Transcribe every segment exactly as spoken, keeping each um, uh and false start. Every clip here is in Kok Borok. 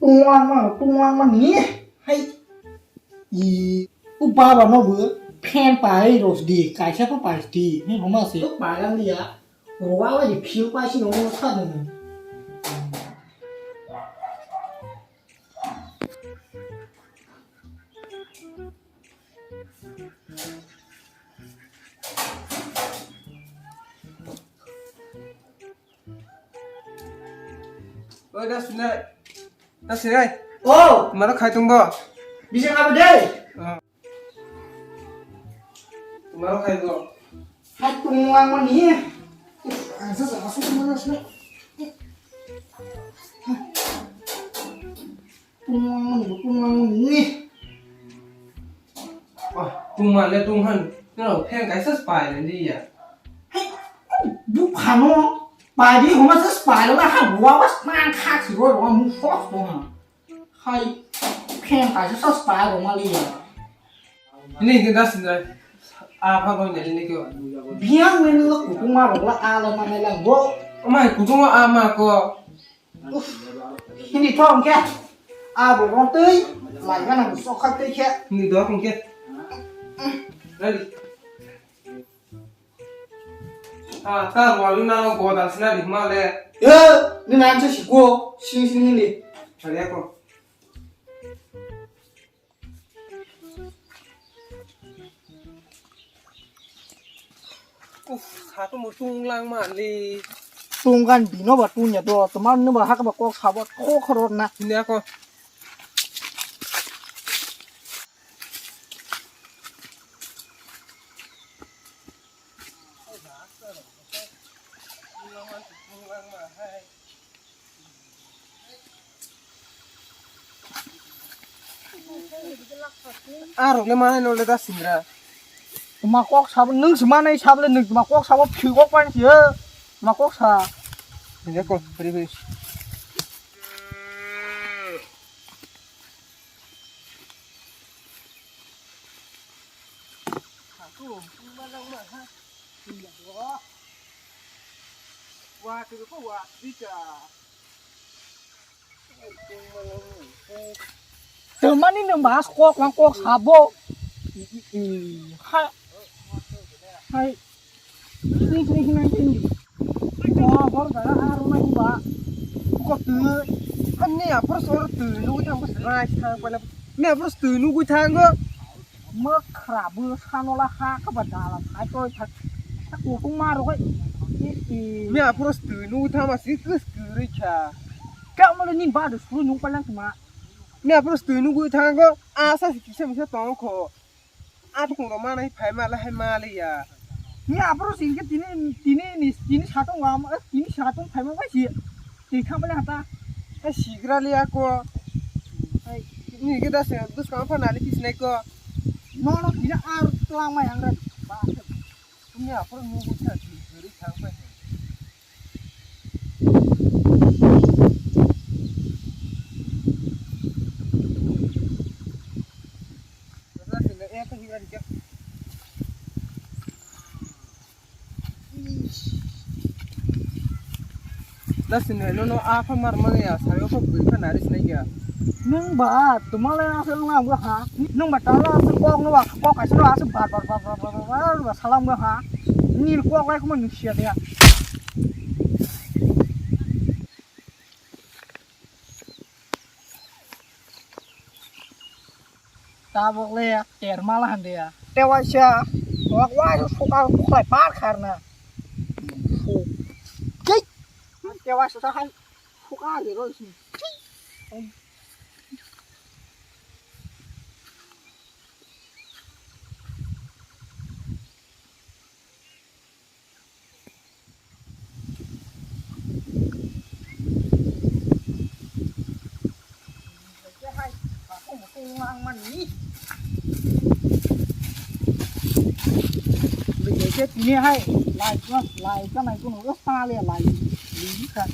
Tunglang ma, tunglang ma ni. Hai. I, u baba no bu fan pai ros di, kaisa pa pai di. Ni homa se. Pai lang dia. Rowa wa di phil pai si no sa de. Oi, da sinai. Da sinai. Oh! Mano khai tungbo? Bisa apa deh? Oh. Mano khai tungbo? Hai tungbo ang mani. Uf, ang sa sa asuk mana sih? Tungmani, tungmani. Wah, tungmani le tunghan. No, phen kaisa spy le di ya. Hai, bu phano. Pai di homa sa spy le ha, wa wa spy kha si ro, wa mu fos bo ha. Hai, phen kaisa sa spy ro ma li ya. Ini ke das ni. Apa kau ni ini ke? Biang ni lo kutung ma ro la ala ma la go. Amai kutung ama ko. Uf, hindi to hwnkhe. Abo rong twi, laina nang sok kha twi khe. Hindi do hwnkhe. Ready? Ah, ta wal na no goda sina di ma le. Eh, ni nang se siko, sing sing hindi. Hari ako. Uf, satung bo tunglang mali. Tunggan bino ba tungya do, tomar no ba hak ba kok sabo kok rot na. Ini ako. Arok le manai nole da singra. Tuma kok sabo, nwng se manai sabo le, nwng tuma kok sabo phi kok pan si, eh. Tuma kok sa. Ini kok, beri, beri. Tongmani nwng ba kok ma kok sabo. Hai. Hai. Sini sini sini sini. Wah, bor gara arung nai ba. Kok tu. Ani apa sor tu nunggu tang bos rai tang pala. Ni apa tu nunggu tang go. Mwkhra bwsano la ha kha ba dala thai toi thak. Thak kutung ma rw hai. I, i. Mia phuru stwi nugwi thangma si kwskwrwi kha. Kha mole nini ba de suru nung palang tuma. Mia phuru stwi nugwi thango, asa si kisa misa tong kho. Atukung rok manai phai ma le hai ma le ya. Mia phuru sing khe tini, tini ni, tini satung wa ma, tini satung phai ma bai si. Twi thang palang ta. Hai sigra le ya ko. Hai. Ni khe da se bwskang pha nali kis nai ko. Nono kina ar tlang mai ang ran. Ba. Tumya aphuru nugo kha, gari thang pai. Wala sila, eh, apa higa dikya? Dasini no no a pha mar mani ya, sayo pha bui pha nari sinai ya. Nung ba, tumal ya asal nang ba ha. Nung ba tala asal kok no ba, kok asal asal bar bar bar bar bar bar ba salam ba ha. Nil kok lai kuma nusia dia. Tabok le ter mala hande ya. Te waisa, wak wai suka khlai par kharna. Kik. Te waisa sa hai suka le ro si. Tini hai lai lai ka nai kuno o sa le lai li ka.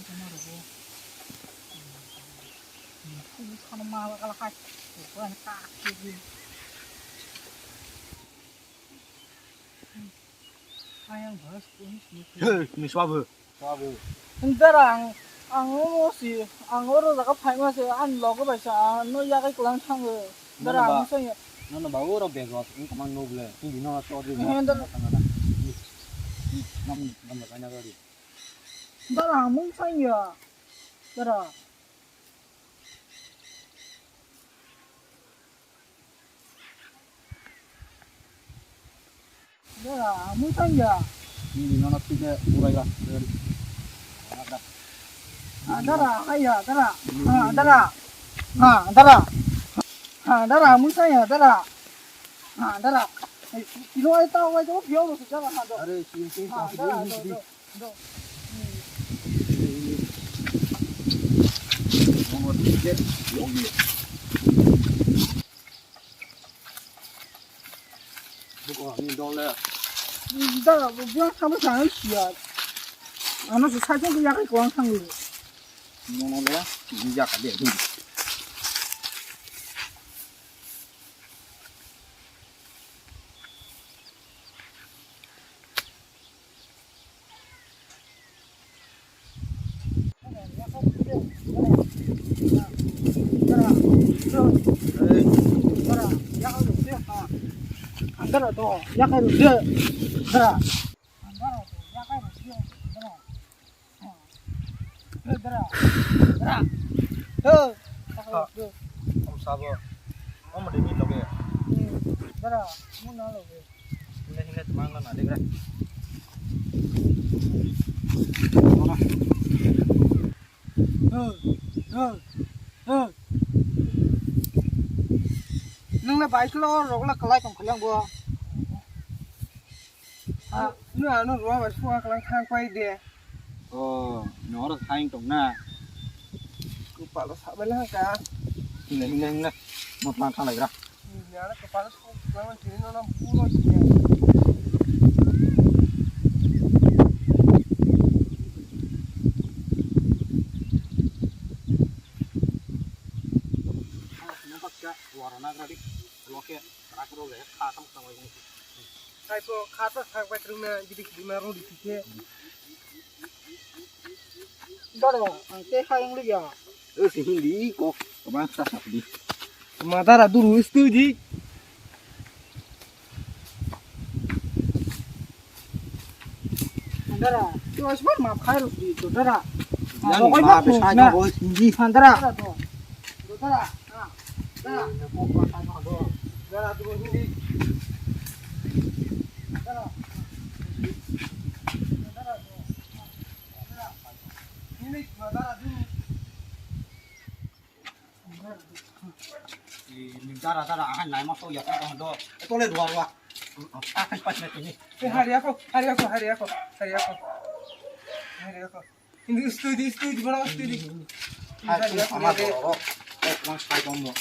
Hey, Miss Babu. Babu. Dara, ang, ang oro si, ang oro jaga phaima se, ang logo bai sa, ang no yagai kwlang thango. Dara, ang sa ya. Nono ba oro bego, ang kamang no ble. Hindi no to di. Eh, dara. Nam, nam, nam, nam, nam, nam. Dara, mung sanya. Dara. Dara, mung sanya. Hindi no na tide urai la. Ah, dara, aya, dara. Ah, dara. Ah, dara. Ah, dara, mung sanya, dara. Ah, dara. Ai, ino ai tao ai to, pio lo su jala ha do. Are, sing, sing, Ah, sing, dara, sing, do, sing. Do. Da, biang sama jangan sia. Ano susah juga ya kayak kurang tanggung. Nono le, bijak de. Antara to, yakai rwdi. Antara. Antara to, yakai rwdi. Antara. Eh, dara. Dara. Eh, dara. Om sabo. Om de ni loge. Hmm, dara. Muna loge. Hine hine tumang na de gra. Eh, eh, eh. Nang na bai klo rok la kalai tong khalang bo. Ah, no, ano ruwa bai suwa kalang thang pai de. Oh, no, oro thang tong na. Kupalo sabai lang ka. Hingle, hingle, hingle. Mo thang thang lai gra. Hingle, ano kupalo suwa kalang tini no na bulo hingle. Ah, no bakka, wara na gra di. Loke, rak ro le, kha tam tam ai. Kaipo khata thang bai krung na gidi gidi ma rung di khe. Daro, ang te ha yang liya. Eh, si hindi ko. Kemana kita sap di? Madara duru istu di. Dara, tu asbar ma khai ru di to dara. Yang ma be sai na bo hindi. Dara to. Dara. Dara, dara, ahan nai ma so ya ko do. Tole ruwa ruwa. Ahan pas na tini. Hari ako, hari ako, hari ako, hari ako. Hari ako. Hindi, studi, studi, mana studi. Hai, tu sama doro. Eh, mang sai dong mo.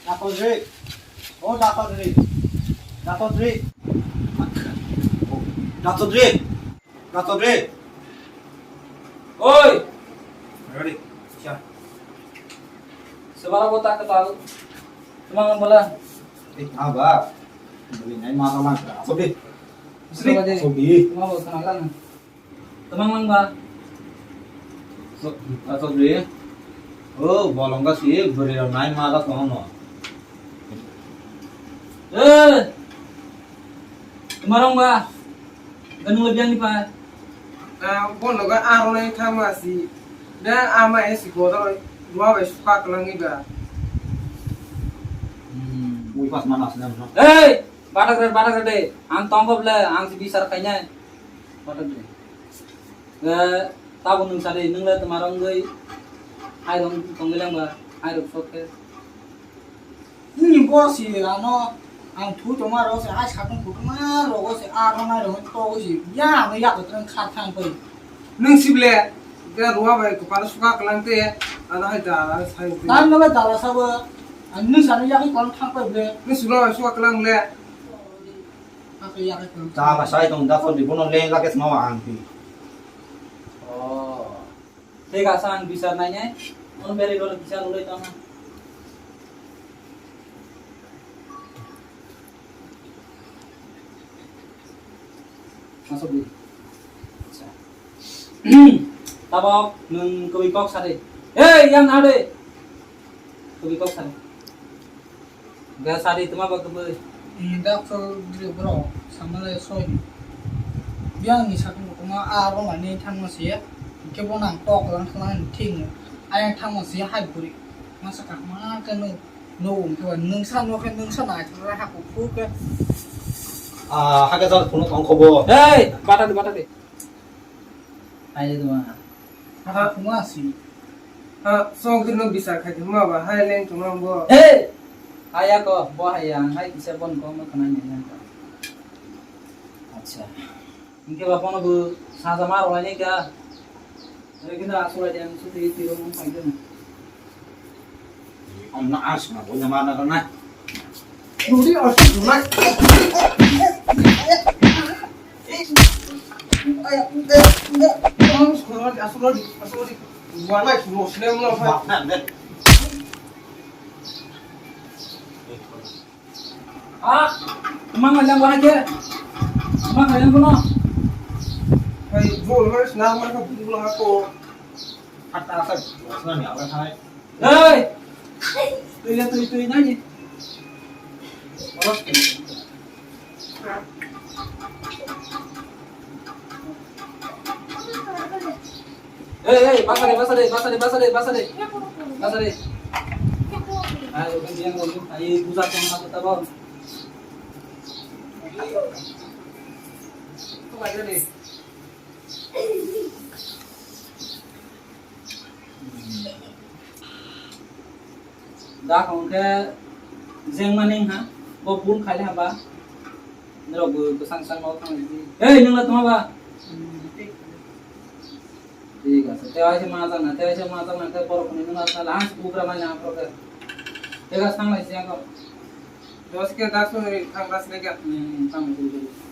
Dato Dre. Oh, Dato Dre. Dato Dre. Dato Dre. Dato Dre. Oi. Ready. Siap. Sebara botak ketal. Tumang bola. Eh, apa? Beli nai mata lang. Sobi. Sobi. Sobi. Tumang bola lang. Tamang lang ba? So, ato dri. Oh, bolong ka si, beri rok nai ma da tong no. Eh! Tamarong ba? Ganung lebiang ni pa? Ah, bolong ka aro nai thang ma si. Da ama e si godal, dua bai supak lang ni ba. Hmm. Ui pas mana senam no. Hei! Batak re, batak re de. Ang tongkop le, ang si bisar kainai. Batak re. Eh, tabuk nwng sadi, nwng le twma rwngwi, hai rwng tongwi lang ba, hai rwng sok khe. Nini boss si ano, Ang thu tongma ro se, ai sakung kutuma rogo se, a ro nai ro to go se. Ya, ang ya ko tren kha thang pai. Nung sible, ga ruwa bai ko pala suka kalang te, ana hai da, sai. Tan no dala sabo. Ang nung sa ya ko kalang thang pai ble. Nung sible bai suka kalang le. Ka ke ya ko kalang. Dala sai tong da ko di bono le ga ke ma ang pi. Oh. Thik asa ang bisar nai nai. Ono beri role bisar ulai tong. Masuk di. Acha. Tabok nwng kwbwi kok sadi. Hey, yang nade. Kwbwi kok sadi. Ga sadi tuma ba kwbwi. Doctor dri bro, samale soi. Biang ni sakung kuma a roma ni thangma siya. Kebo nang tok lang thang thing. Ayang thangma siya hai buri. Masa kah ma kanu. No, wng khe ba nwngsa, no khe nwngsa nai thara ha kuphur khe. Ah, hakhe jal phunuk tong khobo. Hey, bata de, bata de. Hai de duma. Ha. Kuma si. Ha, song khe no bisar khai ma ba, hai leng tong bo. Hey! Haya ko, bo haya, hai kisa bon ko ma khna ni. Acha. Hingke ba bono bo saja ma rwlaini ka. Hingke na aswk lai den suti tiro mung phai den. Om na asma bo na ma na na. Nuri aswk nai. Aswk nai, aswk nai, aswk nai. Wanai sulo sinem lo phai. Ah, mang lang wahai ke. Mang lang kono. Hai, bol, harus nama ka bol ako. Ata ata, sana ni apa hai? Hei. Tui le tui tui nani. Oros. Hey, hey, basa de, basa de, basa de, basa de, basa de. Basa de. Ayo, kan dia ngomong, ayo, busa sama aku tabang. Kau aja deh. Da hong khe jengmani ha, bo bun khai le haba. Norok bo bwsang bwsang no thang di. Hey, nung la tongma ba? Thik ase. Te aise ma jang na, te aise ma jang na, te borok ni nung la last bugra mai na pro ke. Te ga sang lai siang ko. Dos ke das ko thang das le kya? Hmm, thang le.